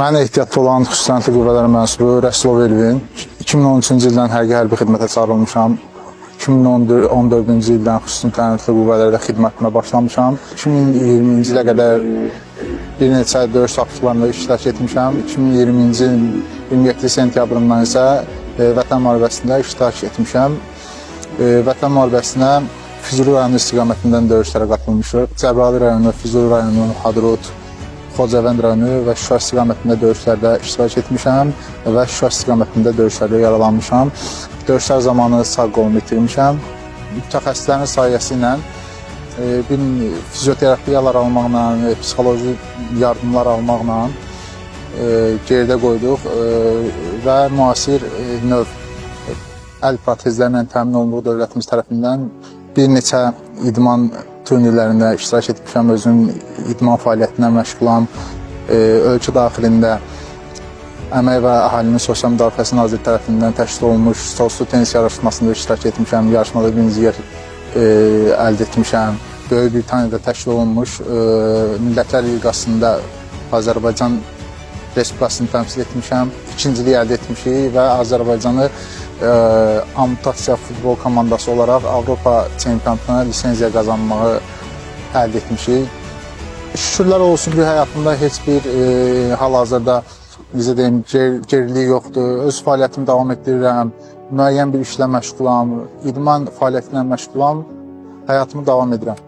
Mən ehtiyatlı olan xüsusi təyinatlı qüvvələr mənsubu Rəsulov Elvin. 2013-cü ildən hərbi xidmətə çağırılmışam. 2014-cü ildən xüsusi təyinatlı qüvvələrdə xidmətimə başlamışam. 2020-ci ilə qədər bir neçə döyüş tapşırıqlarında iştirak etmişəm. 2020-ci ilin 27 sentyabrından isə Vətən müharibəsində iştirak etmişəm. Vətən müharibəsinə Füzuli rayonu istiqamətindən döyüşlərə qatılmışıq. Cəbrayıl rayonu, Füzuli rayonu, Hadrut, Xocavənd rayonu və Şuşa istiqamətində döyüşlərdə iştirak etmişəm və Şuşa istiqamətində döyüşlərdə yaralanmışam. Döyüşlər zamanı sağ qolumu itirmişəm. Mütəxəssislərin sayəsi ilə bir fizioterapiyalar almaqla, psixoloji yardımlar almaqla geridə qoyduq və müasir növ əl protezlərlə təmin olunduq dövlətimiz tərəfindən. Bir neçə idman turnirlərində iştirak etmişəm, özüm idman fəaliyyətinə məşğulam. Ölkə daxilində Əmək və Əhalinin Sosial Müdafiəsi Naziri tərəfindən təşkil olunmuş stolüstü tenis yarışmasında iştirak etmişəm. Yarışmada birinci yer əldə etmişəm. Böyük Britaniyada təşkil olunmuş Millətlər Liqasında Azərbaycan Respublikasını təmsil etmişəm. İkinciliyi əldə etmişik və Azərbaycanı amputasiya futbol komandası olaraq Avropa çempionatına lisenziya qazanmağı əldə etmişik. Şükürlər olsun ki, həyatımda heç bir hal-hazırda necə deyim, gerilik yoxdur. Öz fəaliyyətimi davam etdirirəm. Müəyyən bir işlə məşğulam, idman fəaliyyəti ilə məşğulam. Həyatımı davam edirəm.